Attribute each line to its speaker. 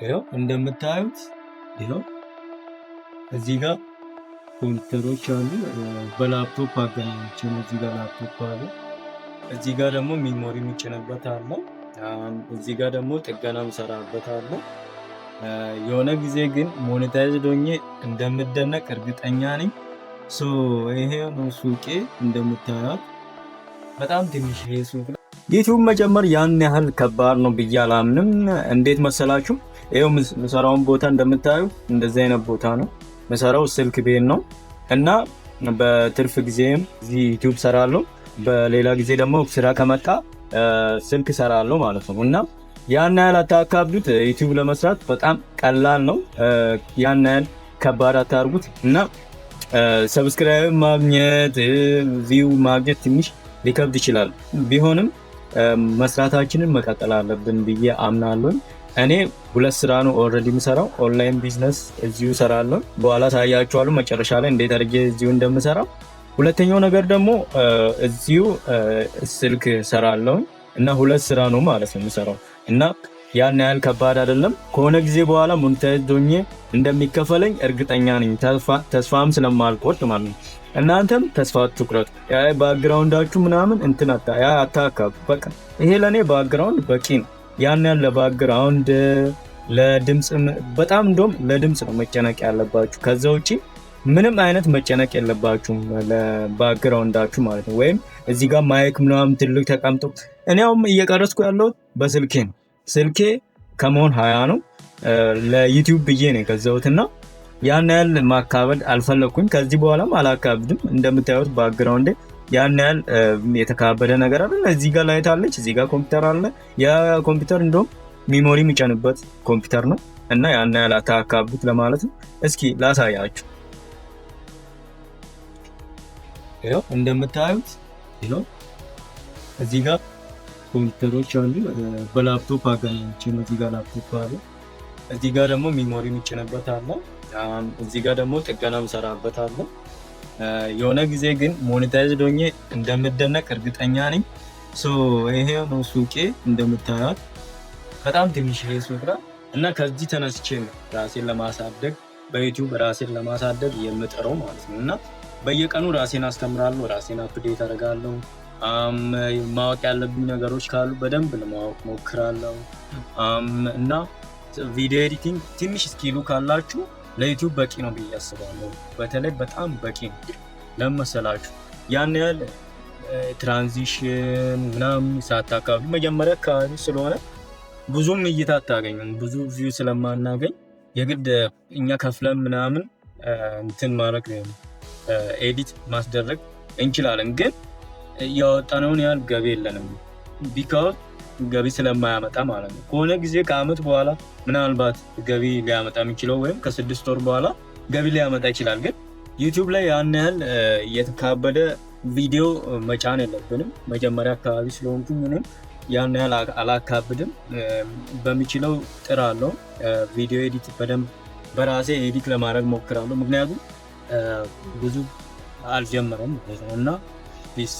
Speaker 1: ይኸው እንደምታዩት፣ ይኸው እዚህ ጋር ኮምፒውተሮች አሉ። በላፕቶፕ አገናኝቼ ነው። እዚህ ጋር ላፕቶፕ አለ። እዚህ ጋር ደግሞ memory የሚጭንበት አለ። እዚህ ጋር ደግሞ ጥገና የምሰራበት አለ። የሆነ ጊዜ ግን monetized ሆኜ እንደምደነቅ እርግጠኛ ነኝ። So ይሄ ነው ሱቄ፣ እንደምታዩት በጣም ትንሽ ይሄ ሱቅ ነው። ዩቲዩብ መጀመር ያን ያህል ከባድ ነው ብዬ አላምንም። እንዴት መሰላችሁ? ይኸው ምሰራውን ቦታ እንደምታዩ እንደዚህ አይነት ቦታ ነው ምሰራው፣ ስልክ ቤት ነው እና በትርፍ ጊዜም እዚህ ዩቲዩብ ሰራለሁ። በሌላ ጊዜ ደግሞ ስራ ከመጣ ስልክ ሰራለሁ ማለት ነው። እና ያን ያህል አታካብዱት። ዩቲዩብ ለመስራት በጣም ቀላል ነው። ያን ያህል ከባድ አታርጉት እና subscribe ማግኘት፣ view ማግኘት ትንሽ ሊከብድ ይችላል። ቢሆንም መስራታችንን መቀጠል አለብን ብዬ አምናለሁ። እኔ ሁለት ስራ ነው already የምሰራው። Online business እዚሁ እሰራለሁ። በኋላ አሳያችኋለሁ መጨረሻ ላይ እንዴት አድርጌ እዚሁ እንደምሰራው። ሁለተኛው ነገር ደግሞ እዚሁ ስልክ እሰራለሁ እና ሁለት ስራ ነው ማለት ነው የምሰራው እና ያን ያህል ከባድ አይደለም። ከሆነ ጊዜ በኋላ monetize ሆኜ እንደሚከፈለኝ እርግጠኛ ነኝ። ተስፋም ስለማልቆርጥ ማለት ነው። እናንተም ተስፋ አትቁረጡ። ያ background ኣችሁ ምናምን እንትን ያ አታካብዱ። በቃ ይሄ ለእኔ background በቂ ነው። ያን ያህል ለ background፣ ለድምፅ፣ በጣም እንደውም ለድምፅ ነው መጨነቅ ያለባችሁ። ከዛ ውጪ ምንም አይነት መጨነቅ የለባችሁም ለ background ኣችሁ ማለት ነው። ወይም እዚህ ጋር mic ምናምን ትልቅ ተቀምጦ፣ እኔ አሁን እየቀረጽኩ ያለሁት በስልኬ ነው። ስልኬ Camon 20 ነው። ለዩቲዩብ ብዬ ነው የገዛሁትና ያን ያህል ማካበድ አልፈለግኩኝ። ከዚህ በኋላም አላካብድም። እንደምታዩት background ያን ያህል የተካበደ ነገር አለ። እዚህ ጋር light አለች፣ እዚህ ጋር ኮምፒውተር አለ። ያ ኮምፒውተር እንደውም memory የሚጫንበት ኮምፒውተር ነው እና ያን ያህል አታካብዱት ለማለት ነው። እስኪ ላሳያችሁ። ይኸው እንደምታዩት፣ ይኸው እዚህ ጋር ኮምፒውተሮች አሉ። በላፕቶፕ አገናኝቼ ነው። እዚህ ጋር ላፕቶፕ አለ። እዚህ ጋር ደግሞ memory የሚጭንበት አለ። እዚህ ጋር ደግሞ ጥገና የምሰራበት አለ። የሆነ ጊዜ ግን monetized ሆኜ እንደምደነቅ እርግጠኛ ነኝ። So ይሄ ነው ሱቄ፣ እንደምታዩት በጣም ትንሽ ይሄ ሱቅ ነው እና ከዚህ ተነስቼ ነው ራሴን ለማሳደግ፣ በዩቲዩብ ራሴን ለማሳደግ የምጥረው ማለት ነው። እና በየቀኑ ራሴን አስተምራለሁ፣ ራሴን update አደርጋለሁ። ማወቅ ያለብኝ ነገሮች ካሉ በደንብ ለማወቅ ሞክራለሁ። እና video editing ትንሽ skill ኡ ካላችሁ ለዩቲዩብ በቂ ነው ብዬ አስባለሁ። በተለይ በጣም በቂ ነው። ለምን መሰላችሁ? ያን ያህል transition ምናምን ሳታካብዱ፣ መጀመሪያ አካባቢ ስለሆነ ብዙም እይታ አታገኙም። ብዙ view ስለማናገኝ የግድ እኛ ከፍለን ምናምን እንትን ማድረግ፣ edit ማስደረግ እንችላለን፣ ግን ያወጣነውን ያህል ገቢ የለንም። Because ገቢ ስለማያመጣ ማለት ነው። ከሆነ ጊዜ ከአመት በኋላ ምናልባት ገቢ ሊያመጣ የሚችለው ወይም ከ6 ወር በኋላ ገቢ ሊያመጣ ይችላል። ግን ዩቲዩብ ላይ ያን ያህል የተካበደ ቪዲዮ መጫን የለብንም። መጀመሪያ አካባቢ ስለሆንኩኝ እኔም ያን ያህል አላካብድም። በሚችለው ጥራለሁ። Video edit በደንብ በራሴ edit ለማድረግ ሞክራለሁ። ምክንያቱም ብዙ አልጀመረም ማለት ነው እና peace።